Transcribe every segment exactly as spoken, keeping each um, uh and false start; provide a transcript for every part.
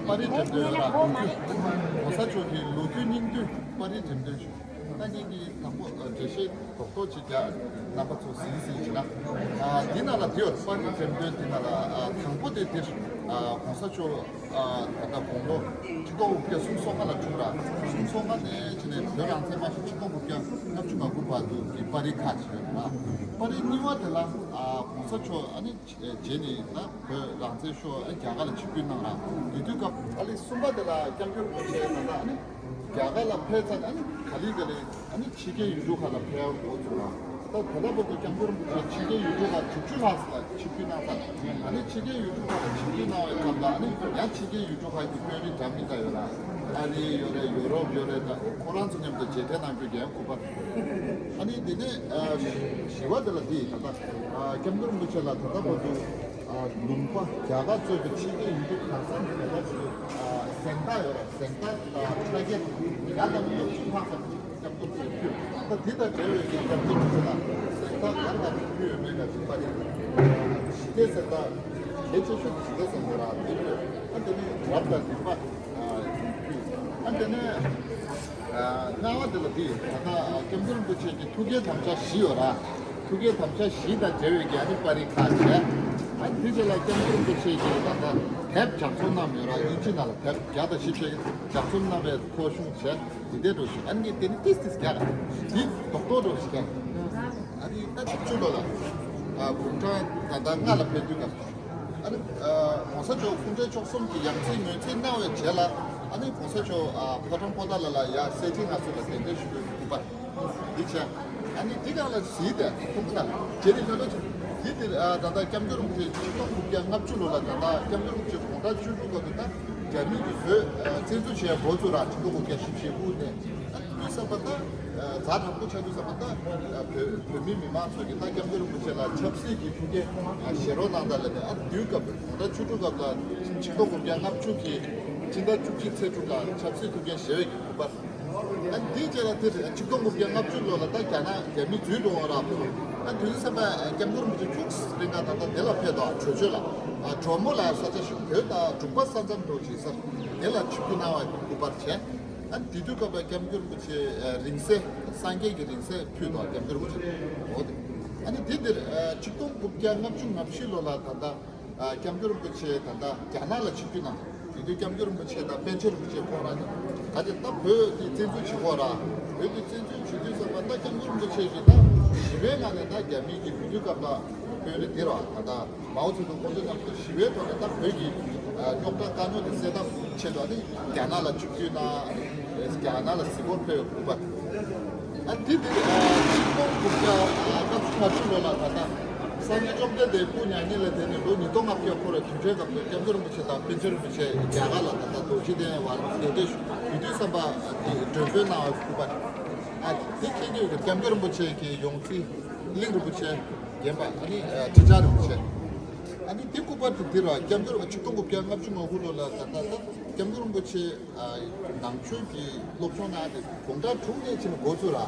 པར་རིས་འགྲེམས་སྟོན་ཡོད་ར། གོང་ས་མཆོག་གི་ལོ་རྒྱུས་སྙིང་བསྡུས་པར་རིས་འགྲེམས་སྟོན་ཞུ། ད་ངེད་ཀྱིས་དང་པོ་འགྲེལ་བཤད་རྡོག་རྡོག་ཅིག་རྒྱག་རྣམ་པ་ཚོ་གཟིགས་གཟིགས་བྱས་ན། ཨ། འདི་ནང་ལ་འདི་ཡོད། པར་རིས་འགྲེམས་སྟོན་འདི་ནང་ལ། ཨ། དང་པོ་དེ་འདིར། ཨ། གོང་ས་མཆོག་ཨ། ད་ལྟ་དགུང་ལོ་ཆིག་སྟོང་དགུ་བརྒྱ་སུམ་ཅུ་སོ་ལྔ་ལ་འཁྲུངས་ར། སུམ་ཅུ་སོ་ལྔ་ནས་བྱས་ནས་བོད་རང་བཙན་མ་ཤོར་ཆིག་སྟོང་དགུ་བརྒྱ་ལྔ་བཅུ་ང་དགུ་བར་དུ་གི་པར་རིས་ཁག་ཅིག་ཡོད་ར། པར་རིས་གཉིས་པ་དེ་ལ། ཨ། གོང་ས་མཆོག་ཨ་ནི་རྗེས་ནས་ད་བོད་རང་བཙན་ཤོར། ཨ། རྒྱ་གར་ལ་ཆིབས་བསྒྱུར་གནང་ར། དེ་དུས་སྐབས། ཨ་ནི་གསུམ་པ་དེ་ལ་སྐྱབས་མགོན་རིན་པོ་ཆེ་ད་ལྟ་ཨ་ནི་རྒྱ་གར་ལ་ཕེབས་ཚར་ནས། ཨ་ནི་ག་ལེ་ག་ལེ་ཨ་ནི་ཕྱི་རྒྱལ་ཡུལ་གྲུ་ཁག་ལ་ཕེབས་འགོ་བཙུགས་ལ། ད་ད་ལྟ་བར་དུ་སྐྱབས་མགོན་རིན་པོ་ཆེ་ཕྱི་རྒྱལ་ཡུལ་གྲུ་ཁག་དྲུག་ཅུ་ལྷག་ཙམ་ལ་ཆིབས་བསྒྱུར་གནང་ཚར། ཨ་ནི་ཕྱི་རྒྱལ་ཡུལ་གྲུ་ཁག་ལ་ཆིབས་བསྒྱུར་གནང་བའི་སྐབས་ལ། ཨ་ནི་ཡང་ཕྱི་རྒྱལ་ཡུལ་གྲུ་ཁག་གི་དཔོན་རིགས་འདྲ་མི་འདྲ་ཡོད་ར། ཨ་རི་ཡོད་རེད། ཡུ་རོབ་ཡོད་རེད། ད་ཁོ་རང་ཚོ་མཉམ་དུ་མཇལ་འཕྲད་གནང་རྒྱུ་གི་ཡང་སྐུ་པར། ཨ་ནི་དེ་ནས། ཨ། བཞི་པ་དེ་ལ་འདི་ད་ལྟ། ཨ། སྐྱབས་མགོན་རིན་པོ་ཆེ་ལ་ད་ལྟ་བར་དུ། ཨ། ལུང་པ་རྒྱ་གར་གཙོས་པའི་ཕྱི་རྒྱལ་ཡུལ་གྲུ་གང་ས་ནས་ད་ལྟ་བར་དུ། ཨ། གཟེངས་རྟགས་ཡོད་ར། གཟེངས་རྟགས་དང་ཕྱག་འཁྱེར་ཡར་ལ་ལྔ་བཅུ་ལྷག་ཙམ་སྐྱབས་མགོན་ཆེན་ཕུལ། ད་འདི་དང་འབྲེལ་བའི་གི་སྐྱབས་མགོན་རིན་པོ་ཆེ་ལ་གཟེངས་རྟགས་ག་རེ་ག་རེ་ཕུལ་ཡོད་མེད་ལ་ཞིབ་པ་རེད། ཞི་བདེ་གཟེངས་རྟགས། གལ་ཆེ་ཤོས་ཞི་བདེ་གཟེངས་རྟགས་ར། དེ་ཕུལ། ཨ། དེ་ནས་རབ་དང་རིམ་པ། ཨ། དེ་ནས། ཨ། ལྔ་པ་དེ་ལ་འདི་ད་ལྟ་སྐྱབས་མགོན་རིན་པོ་ཆེ་གི་ཐུགས་བསྐྱེད་དམ་བཅའ་བཞི་ཡོད་ར། ཐུགས་བསྐྱེད་དམ་བཅའ་བཞི་དང་འབྲེལ་བའི་གི་ཨ་ནི་པར་རིས་ཁག་བྱས། ཨ་ནི་དེ་རྗེས་ལ་སྐྱབས་མགོན་རིན་པོ་ཆེ་གིས་ད་ལྟ་དེབ་ལྗགས་རྩོམ་གནང་ཡོད་ར། དབྱིན་ཇི་ནང་ལ་དེབ་བརྒྱ་དང་བཞི་བཅུ་ཞིག་ལྗགས་རྩོམ་གནང་བའི་ཐོ་གཞུང་བྱས། དེ་འདྲ་འགྲོ་ཞིང་། ཨ་ནི་དེ་ནི་ཏིས་ཏིས་རྒྱག་འདི་རྡོག་རྡོག་འགྲོ་ཞིང་། ཨ་ནི་ད་ཆིག་བཅུ་ལོ་ལ། ཨ། གུང་ཁྲན་ད་ལྟ་ལྔ་ལ་ཕེབས་དུས་སྐབས། ཨ་ནི། ཨ། གོང་ས་མཆོག་སྐུ་ཕྲེང་བཅུ་གསུམ་གྱི་ཡང་སྲིད་ངོས་འཛིན་གནང་བའི་རྗེས་ལ། ཨ་ནི་གོང་ས་མཆོག་ཨ། ཕོ་བྲང་པོ་ཏཱ་ལ་ལ་ཡར་གསེར་ཁྲི་མངའ་གསོལ་ལ་གདན་འདྲེན་ཞུ་རྒྱུའི་སྐུ་པར་འདི་བྱས། ཨ་ནི་འདི་སྒང་ལ་གཟིགས་ཏེ་ཐུགས་ཁུར་དང་རྗེས་ནས་ལྷོད་ལྷོད་བྱས། འདི་འདིར། ཨ། ད་ལྟ་སྐྱབས་མགོན་རིན་པོ་ཆེ་ཆིག་སྟོང་དགུ་བརྒྱ་ལྔ་བཅུ་ལོ་ལ། ད་ལྟ་སྐྱབས་མགོན་རིན་པོ་ཆེ་དགུང་གྲངས་བཅུ་དྲུག་སྐབས་དུ་ད་རྒྱ་མི་གིས་བོད། ཨ། བཙན་འཛུལ་བྱས་འགོ་བཙུགས་ར། ཆིག་སྟོང་དགུ་བརྒྱ་བཞི་བཅུ་ཞེ་དགུ་ནས། ཨ། དུས་བསམ་པ་ད། ཨ། ཛ་དྲག་པོ་ཆགས་དུས་བསམ་པ་ད། ཨ། བོད་བོད་མི་མི་མང་ཚོ་གིས་ད་སྐྱབས་མགོན་རིན་པོ་ཆེ་ལ་ཆབ་སྲིད་ཀྱི་ཐུགས་འགན། ཨ། བཞེས་རོགས་གནང་དང་ལབ་ནས། ཨ། དུས་སྐབས་དགུང་གྲངས་བཅུ་དྲུག་སྐབས་ལ་ཆིག་སྟོང་དགུ་བརྒྱ་ལྔ་བཅུ་གི་སྤྱི་ཟླ་བཅུ་གཅིག་ཚེས་དྲུག་ལ་ཆབ་སྲིད་ཐུགས་འགན་བཞེས་པའི་གི་སྐུ་པར། ཨ། འདིའི་རྗེས་ལ་དེ་རེད། ཆིག་སྟོང་དགུ་བརྒྱ་ལྔ་བཅུ་ལོ་ལ་ད་རྒྱ་ནག་རྒྱ་མི་འཛུལ་འགྲོ་བ་ར། ཨ། དུས་བསམ་པ་སྐྱབས་མགོན་རིན་པོ་ཆེ་ཁྱུག་རིང་ག་ད་ལྟ་དེ་ལ་ཕེབས་དོ། གྲོས་ཆོད་ལ། ཨ། གྲོ་མོ་ལ་ས་ཆ་ཞིག་བོད་དང་འབྲུག་པ་ས་མཚམས་འགྲོ་བྱེད་སར་དེ་ལ་ཆིབས་བསྒྱུར་གནང་བའི་སྐུ་པར་བྱས། ཨ། དེ་དུས་སྐབས་ལ་སྐྱབས་མགོན་རིན་པོ་ཆེ། ཨ། རིང་བསྲེལ། སངས་རྒྱས་ཀྱི་རིང་བསྲེལ་ཕུལ་དོ། སྐྱབས་མགོན་རིན་པོ་ཆེ། འོ་དེ། ཨ་ནི་དེ་འདིར། ཨ། ཆིག་སྟོང་དགུ་བརྒྱ་ལྔ་བཅུ་ང་བཞི་ལོ་ལ་ད་ལྟ། ཨ། སྐྱབས་མགོན་རིན་པོ་ཆེ་ད་ལྟ་རྒྱ་ནག་ལ་ཆིབས་བསྒྱུར་གནང་། དེ་དུས་སྐྱབས་མགོན་རིན་པོ་ཆེ་དང་པཎ་ཆེན་རིན་པོ་ཆེ་ཁོང་རང་གཉིས་ད་ཅི་ད་བོད་དེ་བཙན་འཛུལ་བྱེད་ཀྱི་ཡོད་ར། བོད་དེ་བཙན་འཛུལ་བྱེད་དུས་ཙམ་པ་ད་སྐྱབས་མགོན་རིན་པོ་ཆེ་གིས་ད་ཞི་བའི་ངང་ནས་ད་རྒྱ་མི་གི་དེ་དུས་སྐབས་ལ་དཔོན་རིགས་དེ་ར། ད་ལྟ་མའོ་ཙེ་ཏུང་ཁོང་ཚོ་མཉམ་དུ་ཞི་བའི་ཐོག་ནས་ད་བོད་ཀྱི། ཨ། རྙོག་དྲ་དཀའ་རྙོག་དེ་སེལ་ཐབས་ཆེད་དུ། ཨ་ནི་རྒྱ་ནག་ལ་ཆིབས་བསྒྱུར་གནང་། རྒྱ་ནག་ལ་གཟིགས་སྐོར་ཕེབས་པའི་སྐུ་པར། ཨ། དེ་དེ། ཨ། ཆིག་སྟོང་དགུ་བརྒྱ་ལྔ་བཅུ་ང་དྲུག་ལོ་ལ་ད་ལྟ་སངས་རྒྱས་བཅོམ་ལྡན་འདས་སྐུ་མྱ་ངན་ལས་འདས་ནས་ལོ་ཉིས་སྟོང་ལྔ་བརྒྱ་འཁོར་བའི་དུས་དྲན་སྐབས་སུ་སྐྱབས་མགོན་རིན་པོ་ཆེ་དང་པཎ་ཆེན་རིན་པོ་ཆེ་རྒྱ་གར་ལ་ད་ལྟ་རྡོ་རྗེ་གདན་བར་གདན་འདྲེན་ཞུ་དུས་བསམ་པ་དེ་མགྲོན་འབོད་གནང་བའི་སྐུ་པར། ཨ། དེ་ཁྱེད་ཀྱིས་སྐྱབས་མགོན་རིན་པོ་ཆེ་གི་ཡོངས་འཛིན་གླིང་རིན་པོ་ཆེ་རྒན་པ། ཨ་ནི་ཁྲི་བྱང་རིན་པོ་ཆེ། ཨ་ནི་དེ་སྐུ་པར་དེ་འདིར་བ། སྐྱབས་མགོན་རིན་པོ་ཆེ་ཆིག་སྟོང་དགུ་བརྒྱ་ལྔ་བཅུ་ང་དགུ་ལོ་ལ་ད་ལྟ་ད་སྐྱབས་མགོན་རིན་པོ་ཆེ། ཨ། ནང་ཆོས་ཀྱི་སློབ་སྦྱོང་གནང་སྟེ་དགུང་གྲངས་དྲུག་ནས་ཕྱིན་འགོ་བཙུགས་ར།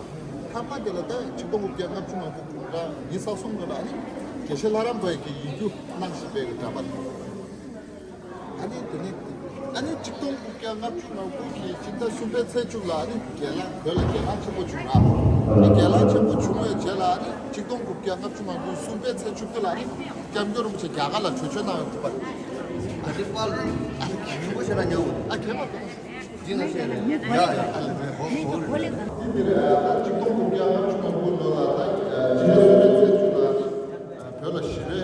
མཐའ་མ་དེ་ལ་ད་ཆིག་སྟོང་དགུ་བརྒྱ་ལྔ་བཅུ་ང་དགུ་དགུང་གྲངས་ཉི་ཤུ་རྩ་གསུམ་ལོ་ལ་ཨ་ནི་དགེ་བཤེས་ལྷ་རམས་པའི་གི་ཡིག་རྒྱུགས་གནང་བཞིན་པའི་གི་འདྲ་པར། ཨ་ནི་དེ་ནས་ཨ་ནི་ཆིག་སྟོང་དགུ་བརྒྱ་ལྔ་བཅུ་ང་དགུ་གི་སྤྱི་ཟླ་གསུམ་པའི་ཚེས་བཅུ་ལ་ཨ་ནི་སྒེར་ལངས། བོད་ལ་སྒེར་ལངས་ཆེན་པོ་བྱུང་ར། ཨ་ནི་སྒེར་ལངས་ཆེན་པོ་བྱུང་བའི་རྗེས་ལ་ཨ་ནི་ཆིག་སྟོང་དགུ་བརྒྱ་ལྔ་བཅུ་ང་དགུ་གསུམ་པའི་ཚེས་བཅུ་བདུན་ལ་ཨ་ནི་སྐྱབས་མགོན་རིན་པོ་ཆེ་རྒྱ་གར་ལ་གྲོས་ཆོད་གནང་བའི་སྐུ་པར། ཨ་ནི་པར་ཨ་ནི་གད་མོ་ཤོར་ན་ཉན་འོ། ཨ། གད་མོ། འདི་ན་བཤད་རེད། ཡ་ཡ། ཨ་ལེ་ཧོ་ཧོ་རེད། འདི་འདིར་ད་ཆིག་སྟོང་དགུ་བརྒྱ་ལྔ་བཅུ་ང་དགུ་ལོ་ལ་ད་ཕྱི་ཟླ་གསུམ་པའི་ཚེས་བཅུ་ལ་བོད་ལ་ཞི་བའི་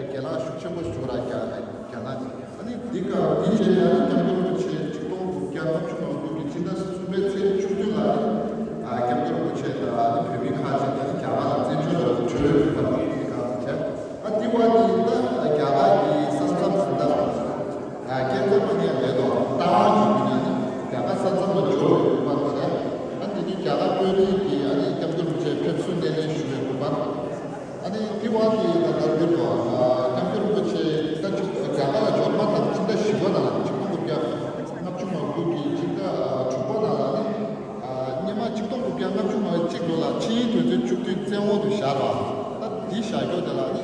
སྒེར་ལངས་ཤུགས་ཆེན་པོ་ཞིག་བྱུང་ར། རྒྱ་རྒྱ་ནག་གིས། ཨ་ནི་འདི་ག་འདི་རྗེས་ནས་ཨ་ནི་སྐྱབས་མགོན་རིན་པོ་ཆེ་ཆིག་སྟོང་དགུ་བརྒྱ་ལྔ་བཅུ་ང་དགུ་གི་སྤྱི་ཟླ་གསུམ་པའི་ཚེས་བཅུ་བདུན་ལ་ཨ་ནི་སྐྱབས་མགོན་རིན་པོ་ཆེ་དང་ཨ་ནི་བོད་མི་ཁག་ཅིག་གིས་རྒྱ་གར་ལ་བཙན་བྱོལ་ལ་བྲོས་ཡོད་པ་འདི་ག་བྱས། ཨ། འདི་བ་འདི་ད་རྒྱ་གར་གྱི་ས་མཚམས་སུ་ད། ཨ། སྐྱབས་མགོན་པ་ཉིད་མེད་དོ། རྟ་དབང་གི་མི་ཉིད་རྒྱ་གར་ས་མཚམས་ལ་འབྱོར་བའི་སྐུ་པར་དེ་རེད། ཨ། དེ་ནི་རྒྱ་གར་དཔོན་རིགས་ཀྱིས་ཨ་ནི་སྐྱབས་མགོན་རིན་པོ་ཆེ་ཕེབས་བསུ་སྣེ་ལེན་ཞུ་བའི་སྐུ་པར། ཨ་ནི་དེ་བ་དེ་ད་ལྟ་འདིར་དོ། ཨ། སྐྱབས་མགོན་རིན་པོ་ཆེ་ད་ཅིག་རྒྱ་གར་ལ་འབྱོར་མ་ཐག་ཕྱི་ཟླ་བཞི་པ་ནང་ལ་ཆིག་སྟོང་དགུ་བརྒྱ་ལྔ་བཅུ་ང་དགུ་གི་ ཆེན་མོ་དུ་བཞག་ར། ད་འདི་བཞག་རྒྱུ་དེ་ལ་ནི་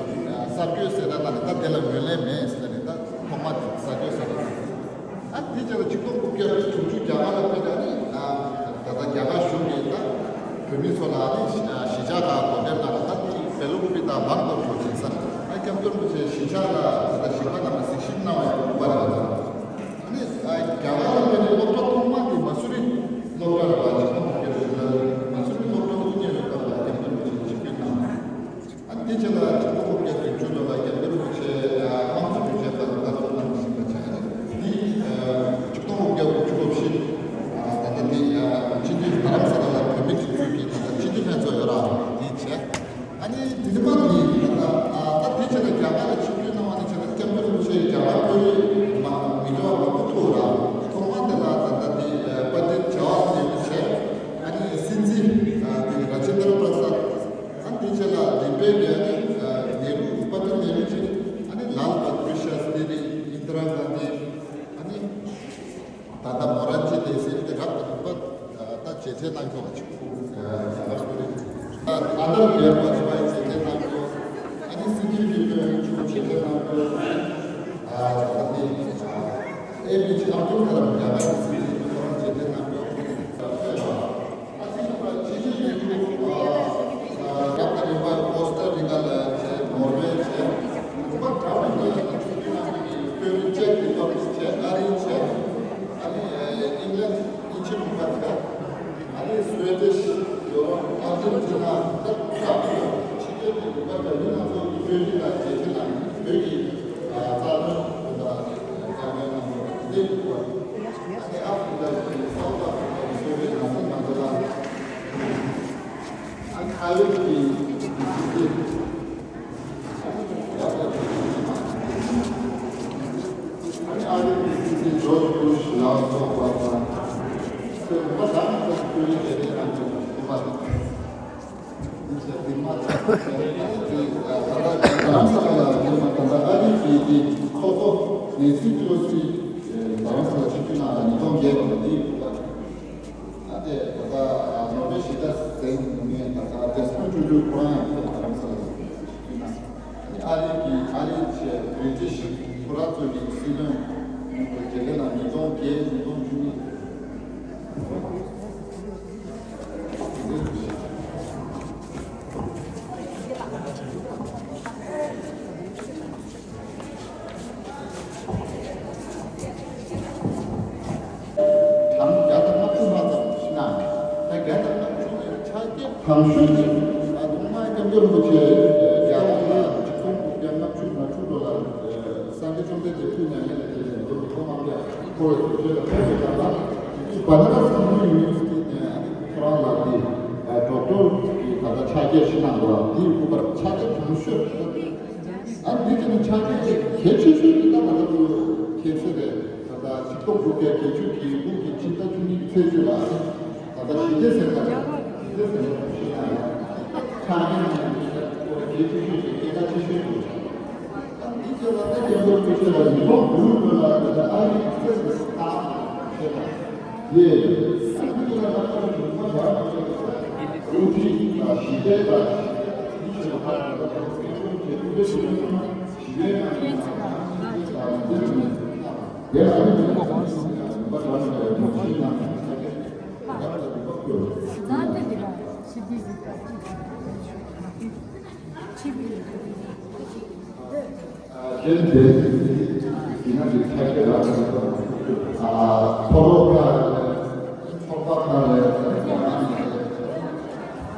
གསར་འགོད་ཟེར་ད་ལ་ནི་ད་དེ་ལ་ངོས་ལེན་མེད་ཟེར་ནི་ད་ཐོག་མ་དེ་གསར་འགོད་ཟེར་ད་ལ། ཨ་དེ་རྗེས་ལ་ཆིག་སྟོང་དགུ་བརྒྱ་དྲུག་ཅུ་རྒྱ་གར་ལ་ཕེབས་ད་ནི་ད་ལྟ་རྒྱ་གར་གཞུང་གིས་ད་བོད་མི་ཚོ་ལ་ནི་གཞིས་ཆགས་ཁག་གོ་སྒྲིག་གནང་ད་ད་དེ་བེ་ལུ་ཀུ་པི་ད་མར་གོ་ཆོག་ཅིག་ས་ཨ་སྐྱབས་མགོན་རིན་པོ་ཆེ་གཞིས་ཆགས་ལ་ད་ལྟ་གཞིས་ཆགས་ནང་ལ་གཟིགས་ཞིབ་གནང་བའི་དགོངས་པ་རེད་ད། ཨ་ནི་རྒྱ་གར་ལ་ཕེབས་ནས་སློབ་གྲྭ་ཐོག་མ་དེ་མ་སུ་རི་སློབ་གྲྭ་རེད་པ། ཆིག་སྟོང་དགུ་བརྒྱ་དྲུག་ཅུ་ལ་མ་སུ་རི་སློབ་གྲྭ་དབུ་བརྙེས་པའི་སྐབས་ལ་རྒྱ་གར་ཆིབས་བསྒྱུར་གནང་། ཨ་ནི་དེ་རྗེས་ལ་ཆིག་སྟོང་དགུ་བརྒྱ་བདུན་ཅུ་ལོ་ལ་རྒྱ་གར་ཆིབས་བསྒྱུར་བྱས་པ་ལ་ད་ལྟ་གནང་བཞིན་པ་བྱས། ཨ་ནི་དེ་ཆིག་སྟོང་དགུ་བརྒྱ་དགུ་བཅུ་གོ་བཞི་ད་ལྟ་དེ་སྤྱི་འཐུས་རྡ་རམ་ས་ལ་ལ་བོད་མི་སྒྲིག་འཛུགས་ཀྱི་ད་ལྟ་སྤྱི་འཐུས་ལྷན་ཚོགས་ཡོད་ར་དེ་བྱས། ཨ་ནི་དེ་ནི་མ་དེ་ད་ལྟ་ད་དེ་བྱས་ན་རྒྱ་གར་ལ་ཆིབས་བསྒྱུར་གནང་བ་ནི་བྱས་ན་སྐྱབས་མགོན་རིན་པོ་ཆེ་རྒྱ་གར་བོད་རིགས་མ་མི་འདྲ་བ་མང་པོ་ཐུག་ར། ཐོག་མ་དེ་ལ་ད་ལྟ་དེ་དཔལ་ལྡན་བྱ་བ་ལས་མི་བྱས། ཨ་ནི་སྲིད་འཛིན་དེ་ར་ཇེན་དྲ་པྲ་སད། ཨ་ནི་དེ་བྱས་ལ་རིམ་པས་ཀྱི་ཨ་ནི་ནེ་རུ་དཔལ་ལྡན་ནེ་རུ་བྱས། ཨ་ནི་ལཱལ་བྷ་དུར་ཤཱ་སྟི་རི་ཨིན་དི་ར་གྷན་དྷི། ཨ་ནི། ད་ལྟ་མོ་རན་ཇི་དེ་ཟེར་དེ་རབ་ཏུ་བུམ་པ་ད་མཇལ་འཕྲད་གནང་ཆོག་པ་ཅིག་ཨ་ད་ལྟ་རྒྱལ་བ་ཞི་བའི་མཇལ་འཕྲད་གནང་ཆོག་ཨ་ནི་སྲིད་འཛིན་གྱི་བློན་ཆུང་མཇལ་འཕྲད་གནང་ཆོག་ཨ་ད་ལྟ་དེ་ཨེ་པི་ཅི་ཨབ་དུལ་ཀ་ལམ་རྒྱ་གར་གྱི་སྲིད་འཛིན་གྱི་ཐོག་མཇལ་འཕྲད་གནང་ཆོག་རབ་དང་རིམ་པ་ཀོ་སྟ་རི་ཀ་ལ་བྱས། ནོར་ཝེ་བྱས། རིམ་པ་འདྲ་མིན་སྣ་ཚོགས་ཀྱི་ནང་གི་བོད་རིགས་ཅེཀ་རི་པབ་ལིག་བྱས། ཨ་རི་བྱས། ཨ་ནི་ཨིང་ལན་དབྱིན་ཇི་རིམ་པ་བྱས། ཨ་ནི་སུའེ་ཏེ་ཡོ་རོབ་ཨར་ཇེན་ཊི་ན་ད་འདྲ་མིན་ཕྱི་རྒྱལ་གྱི་རིམ་པ་འདྲ་མིན་སྣ་ཚོགས་ཀྱི་བོད་རིགས་ལ་མཇལ་འཕྲད་གནང་བོད་ཀྱི་རྩ་དོན་བོད་པ་དཀའ་ངལ་གནང་བ་དེ་འདྲའི་ཡོད་པ། ཨ་ནི་ཨ་ཧྥེ་རི་ཀ་གི་སའུ་ཐ་ཨ་ཧྥེ་རི་ཀ་གི་བོད་པའི་ནང་སྲིད་མ་འདྲ་ལ། ཨ་ནི་ཨ་རིའི་གི་སྲིད་འཛིན། ཨ་ནི་ཨ་རིའི་གི་སྲིད་འཛིན་ཇོརྗ་བུ་ཤ་ལ་སོགས་པ་དང་། ཁོས་མ་དག་ནས་ཁོ་ཚོ་བོད་ཡིག་དེ་འདྲའི་ནང་དུ་ཐུག་པ་དང་། ཨ་རིའི་གི་དེ་ཚོགས་གཙོ་ནེན་སི་ཕེ་ལོ་སི་རྡ་རམ་ས་ལ་ཆིབས་བསྒྱུར་གནང་ཡ་ཉིས་སྟོང་བརྒྱད་ལོ་ལ་དེའི་སྐབས་ལ། ཨ་དེ་ད་ལྟ་ནོ་བེལ་ཞི་བདེ་གཟེངས་བསྟོད་ད་ལྟ་ཌེསི་མོན་ཊུ་ཊུ་ཁོ་རང་ཡང་ཕེབས་རྡ་རམ་ས་ལ་ཆིབས་བསྒྱུར་གནང་། ཨ་ནི་ཨ་རི་གི་ཨ་རི་བྱས་བྷི་རི་ཊིཤ་ཁོ་རང་ཚོ་གི་སྲིད་བློན་མཇལ་འཕྲད་གནང་ཉིས་སྟོང་བརྒྱད་ཉིས་སྟོང་བཅུ་གཉིས། གྲངས་བརྒྱ་དང་ལྔ་བཅུ་ལྷག་ཙམ་ཞིག་གནང་། ད་བརྒྱ་དང་ལྔ་བཅུ་ནས་ཆ་རྐྱེན་དང་ཤོས་ཀྱི་ཐོག་མར་སྐྱབས་མགོན་རིན་པོ་ཆེ་རྒྱ་གར་ལ་ཆིག་སྟོང་དགུ་བརྒྱ་ལྔ་བཅུ་ང་དྲུག་ལོ་ལ་སངས་རྒྱས་བཅོམ་ལྡན་འདས་སྐུ་མྱ་ངན་ལས་འདས་ནས་ལོ་ཉིས་སྟོང་ལྔ་བརྒྱ་འཁོར་བའི་དུས་ཚོད་ལ་ཕེབས་པའི་སྐབས་ལ་བ་ན་ར་སི་ཧིན་དུ་ཡུ་ནི་ཝར་སི་ཊི་ནས་ཁོ་རང་ལ་དེ་ཌོག་ཊར་གྱི་ད་ལྟ་ཕྱག་འཁྱེར་ཞིག་གནང་འདུག་དེའི་སྐུ་པར་ཕྱག་འཁྱེར་དང་ཤོས། ཨ་འདི་དེ་ནི་ཕྱག་འཁྱེར་གལ་ཆེ་ཤོས་དེ་ད་ང་ཚོ་ཁྱེད་ཚོས་རེད། ད་ལྟ་ཆིག་སྟོང་དགུ་བརྒྱ་བརྒྱད་ཅུ་གི་དགུ་གི་ཕྱི་ཟླ་བཅུ་གཉིས་ཀྱི་ཚེས་བཅུ་ལ་ད་ལྟ་ཞི་བདེ་གཟེངས་རྟགས་ཞི་བདེ་གཟེངས་རྟགས་ཞིག་གནང་ཡོད། ཕྱག་འཁྱེར་གནང་ཡོད་པའི་སྐོར་གལ་ཆེ་ཤོས་ཀྱི་སྐད་ཆ་ཆེ་ཤོས་འདུག་ཨ་འདི་ཚོ་ལ་ད་རྒྱལ་བ་རིན་པོ་ཆེ་ལ་ཉིས་སྟོང་དགུ་ལོ་ལ་ད་ལྟ་ཨ་རིའི་ཚེས་ཀྱི་ས་ཐག་ཆད་པ། ཡེ། ཨ་ནི་ཁྱེད་ལ་ལྷག་པར་དུ་མ་ཡར་མ་ཆད་པ་དབུ་ཁྲིད་དང་ཞི་བདེ་དང་ཞི་བདེ་ཞི་བདེ་ཞི་བདེ་ཅན་དེ་ཡིན་ན་འདི་ཆ་ཤས་རག་ཨ་ཕོ་རོག་ཁ་རེད། ཚོགས་པ་ཁ་རེད། ད་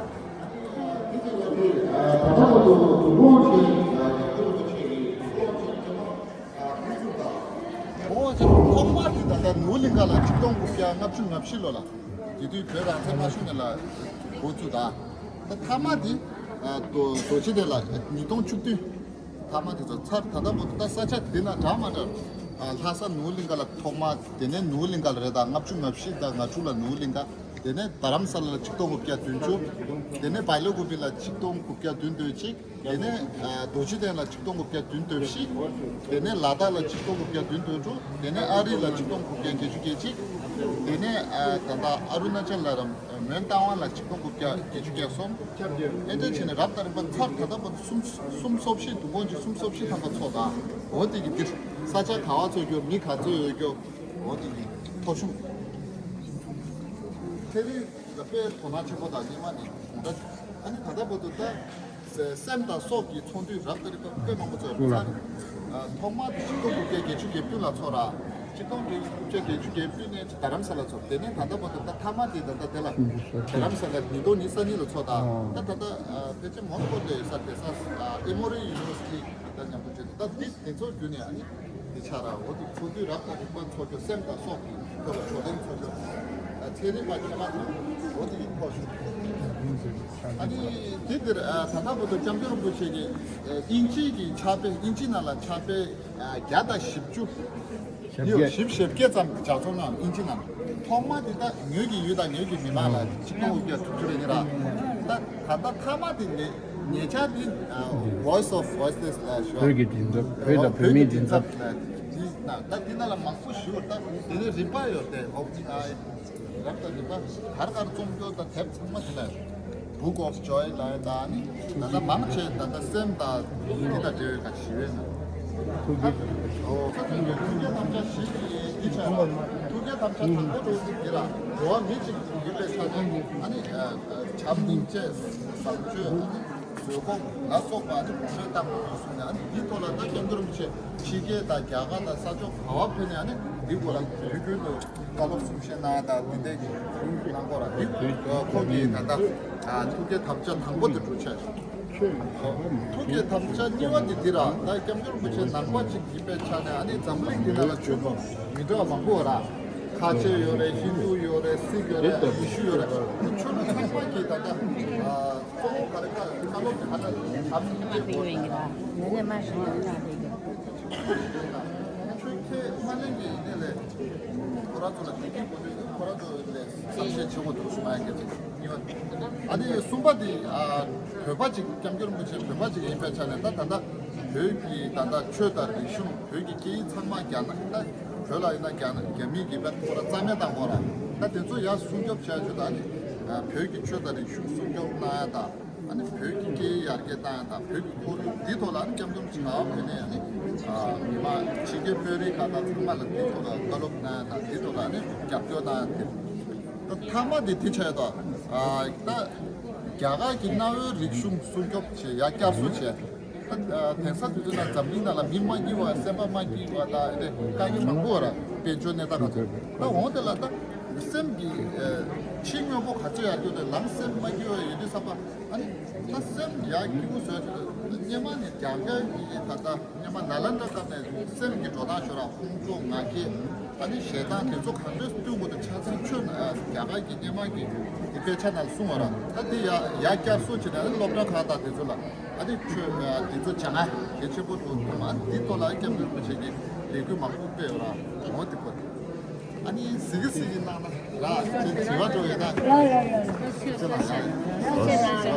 ལྟ་བར་དུ་དུ་ལོང་ཆེ་ཨོ་ཅེ་ཐོག་མ་དེ་ད་ལྟ་ནོར་བུ་གླིང་ག་ལ་ཆིག་སྟོང་དགུ་བརྒྱ་ལྔ་བཅུ་ང་བཞི་ལོ་ལ་དེ་དུས་བོད་རང་བཙན་མ་བྱུང་ནས་ལ་འགོ་བཙུགས་ད། ད་མཐའ་མ་དེ་རྡོ་རྡོ་རྗེ་གདན་ལ་ཉིས་སྟོང་བཅུ་བདུན། མཐའ་མ་དེ་ཚོ་ཚར་ད་ལྟ་བར་དུ་ད་ས་ཆ་དེ་ན་འདྲ་མ་འདྲ། ལྷ་ས་ནོར་བུ་གླིང་ག་ལ་ཐོག་མ་དེ་ནས་ནོར་བུ་གླིང་ག་ལ་རེད་ད་ལྔ་བཅུ་ང་བཞི་ད་ང་དྲུག་ལ་ནོར་བུ་གླིང་ག་དེ་ནས་རྡ་རམ་ས་ལ་ལ་ཆིག་སྟོང་དགུ་བརྒྱ་བདུན་ཅུ། དེ་ནས་བའི་ལོ་ཀུ་པི་ལ་ཆིག་སྟོང་དགུ་བརྒྱ་བདུན་དོན་གཅིག། དེ་ནས་ཨ་རྡོ་རྗེ་གདན་ལ་ཆིག་སྟོང་དགུ་བརྒྱ་བདུན་དོན་བཞི། དེ་ནས་ལ་དྭགས་ལ་ཆིག་སྟོང་དགུ་བརྒྱ་བདུན་དོན་དྲུག། དེ་ནས་ཨ་རི་ལ་ཆིག་སྟོང་དགུ་བརྒྱ་བརྒྱད་ཅུ་གྱ་གཅིག། དེ་ནས་ཨ་ད་ལྟ་ཨ་རུ་ན་ཅལ་ལ་རམ་མོན་རྟ་དབང་ལ་ཆིག་སྟོང་དགུ་བརྒྱ་བརྒྱད་ཅུ་གྱ་གསུམ། ཨེ་འདྲ་བྱས་ནས་རབ་དང་རིམ་པ་ཚར་ད་ལྟ་བར་དུ་སུམ་སུམ་སོ་བཞི་འདུ་ཁང་གཅིག་སུམ་སོ་བཞི་ཐམ་པ་ཚོགས་དང་། འོ་དེ་གི་འདིར་ས་ཆ་ག་བ་ཚོགས་རྒྱུ། མི་ག་ཚོད་ཡོད་རྒྱུ། འོ་དེ་གི་ཐོ་གཞུང་ཚན་རིག་ལ་དཔེ་དོ་སྣང་ཆེན་པོ་དང་སྙན་མ་ནི་གོང་ད། ཨ་ནི་ད་ལྟ་བར་དུ་ད་སེམས་དང་སྲོག་གི་ཚོགས་འདུ་རབ་དང་རིམ་པ་དཔེ་མང་པོ་ཚོགས་ཚར། ཨ་ཐོག་མར་དུ་ཆིག་སྟོང་དགུ་བརྒྱ་བརྒྱད་ཅུ་གྱ་བདུན་ལ་ཚོགས་ར། ཆིག་སྟོང་དགུ་བརྒྱ་བརྒྱད་ཅུ་གྱ་བདུན་ནས་རྡ་རམ་ས་ལ་ཚོགས། དེ་ནས་ད་ལྟ་བར་དུ་ད་མཐའ་མ་དེ་ད་ལྟ་དེ་ལ་རྡ་རམ་ས་ལ་ཉིས་སྟོང་ཉི་ཤུ་རྩ་གཉིས་ལ་ཚོགས་དང་། ད་ད་ལྟ་ཕལ་ཆེར་མོན་གྷོ་ལ་ཡོད་ས་དེ་ས་ཨེ་མོ་རི་ཡུ་ནི་ཝར་སི་ཊི་ད་མཉམ་དུ་བྱས། ད་འདི་དེ་ཚོ་བརྒྱུད་ནས་ཨ་ནི་འདི་ཆགས་ར། འོ་དེ་ཚོགས་འདུ་རབ་དང་རིམ་པ་ཚོགས་རྒྱུ། སེམས་དང་སྲོག་གི་ཐོག་ལ་བགྲོ་གླེང་ཚོགས་རྒྱུ། ཚན་རིག་པ་ཁྱད་པར་དང་འོ་དེ་གི་ཐོག་ཞུ། ཨ་ནི་དེ་འདིར་ད་ལྟ་བར་དུ་སྐྱབས་མགོན་རིན་པོ་ཆེ་གིས་དབྱིན་ཇི་གི་ཕྱག་དཔེ། དབྱིན་ཇི་ནང་ལ་ཕྱག་དཔེ་བརྒྱ་དང་བཞི་བཅུ། ཞེ་བརྒྱད། བཞི་བཅུ་ཞེ་བརྒྱད་ཙམ་ལྗགས་རྩོམ་གནང་། དབྱིན་ཇི་ནང་། ཐོག་མ་དེ་ད་ངོས་ཀྱི་ཡུལ་དང་ངོས་ཀྱི་མི་མང་ལ་ཆིག་སྟོང་དགུ་བརྒྱ་དྲུག་ཅུ་རེ་གཉིས་ར། ད་ད་ལྟ་མཐའ་མ་དེ་ལས་ཉེ་ཆར་དེ་Voice of Voiceless ལ་ཞུ། བོད་ཀྱི་མགྲིན་ཚབ། བོད་དང་བོད་མིའི་མགྲིན་ཚབ་ལ། དེ་ན་ད་དེ་ན་ལ་མང་པོ་ཞུ། ད་དེ་ནས་རིམ་པ་ཡོད་དེ། འོ་ཨ། རབ་དང་རིམ་པ་གར་གར་རྩོམ་སྐྱོར་དང་དེབ་ཚང་མ་དེ་ལ། Book of Joy ལ་ཡ་ད་ནི་ད་ལྟ་མང་ཆེ་ད་ལྟ་སེམས་དང་འདི་དང་འབྲེལ་བའི་ཁ་ཞི་བའི་ནང་། ཐུགས་རྗེ། ཨོ་ཐུགས་རྗེ་ཐམས་ཅད་བཞི་གི་འདི་ཆ་ལ། ཐུགས་རྗེ་ཐམས་ཅད་དང་པོ་རུ་འདི་ར། འགྲོ་བ་མི་གཅིག་ཡིན་པའི་ཆ་ནས་ཨ་ནི་བྱམས་སྙིང་རྗེ་བཟང་སྤྱོད། བཟོད་སྒོམ་ལ་སོགས་པ་ནི་གོང་མའི་ལྟ་བ་གསུངས་ནས། ཨ་ནི་འདིའི་ཐོག་ལ་ད་སྐྱབས་མགོན་རིན་པོ་ཆེ་ཕྱི་རྒྱལ་དང་རྒྱ་གར་དང་ས་ཕྱོགས་ག་བ་ཕེབས་ནས་ཨ་ནི་འདི་སྐོར་ལ་དུས་རྒྱུན་དུ་བཀའ་སློབ་གསུང་བཤད་གནང་ཡ་དང་འདི་འདྲའི་གནང་སྐོར་ར། འདི་ཁོང་གིས་ད་ལྟ་ཐུགས་བསྐྱེད་དམ་བཅའ་དང་པོ་དེ་གྲུབ་ཆ། ཐུགས་བསྐྱེད་དམ་བཅའ་གཉིས་པ་དེ་འདི་ར། ད་སྐྱབས་མགོན་རིན་པོ་ཆེ་ནང་པ་ཅིག་ཡིན་པའི་ཆ་ནས་ཨ་ནི་འཛམ་གླིང་འདི་ནང་ལ་ཆོས་ལུགས་མི་འདྲ་བ་མང་པོ་ཡོད་ར། ཁ་ཆེ་ཡོད་རེད། ཧིན་རྡུ་ཡོད་རེད། སིག་ཡོད་རེད། ཡེ་ཤུ་ཡོད་རེད། ཆོས་ལུགས་ཚང་མ་གིས་ད་ལྟ་གཙོ་བོ་ག་རེ་ཁ་བཀའ་སློབ་ཀྱི་ཧ་ལ་བྱམས་ཀྱི་དེ་ཁོ་ཆོས་ཁས་མ་ལེན་གྱི་ཡིན་ནའི་ལས་ཁོ་རང་ཚོ་ལ་བདེ་སྐྱིད་དགོས་དུས་ཁོ་རང་ཚོ་ལས་བསམ་ཤེས་བྱེད་དགོས་འདུག་གསུངས་ཡ་གལ་ཆེ། གཉིས་པ། ཨ་ནི་གསུམ་པ་དེ་ཨ་བོད་པ་ཅིག་སྐྱབས་མགོན་རིན་པོ་ཆེ་བོད་པ་ཅིག་ཡིན་པའི་ཆ་ནས་ད་ད་ལྟ་བོད་ཀྱི་ད་ལྟ་ཆོས་དང་རིག་གཞུང་བོད་ཀྱི་སྐད་ཡིག་ཚང་མ་རྒྱ་ནག་ད་བོད་ལ་ཡིན་ན་རྒྱ་ནག་རྒྱ་མི་གིས་བོད་ཁོ་ར་རྩ་མེད་བཏང་དགོས་ར། ད་དེ་ཚོ་ཡར་སྲུང་སྐྱོབ་བྱ་རྒྱུ་དང་ཨ་ནི་བོད་ཀྱི་ཆོས་དང་རིག་གཞུང་སྲུང་སྐྱོབ་གནང་ཡ་དང་། ཨ་ནི་བོད་ཀྱི་སྐད་ཡིག་ཡར་རྒྱས་བཏང་ཡ་དང་། བོད་ཀྱི་ཁོར་ཡུག་འདི་ཐོག་ལ་ཨ་ནི་སྐྱབས་མགོན་རིན་པོ་ཆེ་ག་བ་ཕེབས་ནས་ཨ་ནི་མི་མང་ཕྱི་རྒྱལ་དཔོན་རིགས་ཁག་དང་ཚང་མ་ལ་འདི་ཐོག་ལ་བཀའ་སློབ་གནང་ཡ་དང་། འདི་ཐོག་ལ་ཨ་ནི་རྒྱབ་སྐྱོར་གནང་ཡ་དེ། ད་མཐའ་མ་དེ་དེ་ཆགས་ཡོད་དོ། ཨ་ད་རྒྱ་གར་གྱི་གནའ་བོའི་རིག་གཞུང་སྲུང་སྐྱོབ་བྱེད་ཡ་བསྐྱར་གསོ་བྱེད། ད་དེང་སང་དུས་ཚོད་ནང་འཛམ་གླིང་ནང་ལ་མི་མ་སྐྱིད་པ། སེམས་པ་མ་སྐྱིད་པ་དང་དེ་དཀའ་ངལ་མང་པོ་ཡོད་ར། དཔལ་འབྱོར་གནས་སྟངས་ག་ཚོད། ད་འོང་དེ་ལ་ད་སེམས་ཀྱི་ཕྱི་དངོས་པོ་ག་ཚོད་ཡར་རྒྱས་ཏེ་ལམ་སེམས་མ་སྐྱིད་པ་ཡོད་དུས་ཙམ་པ། ཨ་ནི་ད་སེམས་ཡར་སྐྱིད་པོ་བཟོ་ཡ་ཆེད་དུ་སྔོན་མ་ནས་རྒྱ་གར་གྱི་ད་ལྟ་སྔོན་མ་ནཱ་ལེནྡྲ་སྐབས་ནས་སེམས་ཀྱི་འགྲོ་སྟངས་ཤོད་ར། ཁོང་ཁྲོ་ང་རྒྱལ་ཨ་ནི་ཞེ་སྡང་དེ་ཚོ་ག་འདྲས་བསྟུན་དགོས་དེ་ཆ་ཚང་ཆོས་ནང་རྒྱ་གར་གྱི་སྔོན་མ་གི་དེ་དཔེ་ཆ་ནང་གསུངས་པ་ར། ད་དེ་ཡ་ཡ་བསྐྱར་གསོ་བྱེད་ན་ཨ་ནི་སློབ་གྲྭ་ཁག་དང་དེ་ཚོ་ལ་ཨ་ནི་ཆོས་དེ་ཚོ་སྦྱང་ཡ་གལ་ཆེན་པོ་འདུག་ཐ་མ་ཨ་ནི་དེ་ཐོག་ལ་སྐྱབས་མགོན་རིན་པོ་ཆེ་གིས་ལས་འགུལ་མང་པོ་སྤེལ་ཡོད་ར། འོ་དེ་པོ། ཨ་ནི་གཟིགས་གཟིགས་ཡིན་གནང་ན་ར། དེ་དྲི་བ་འགྲོ་ཡོད་ན། ཡ་ཡ་ཡ་ཡ། ཁྱེད་ལ་ཡ་ཡ།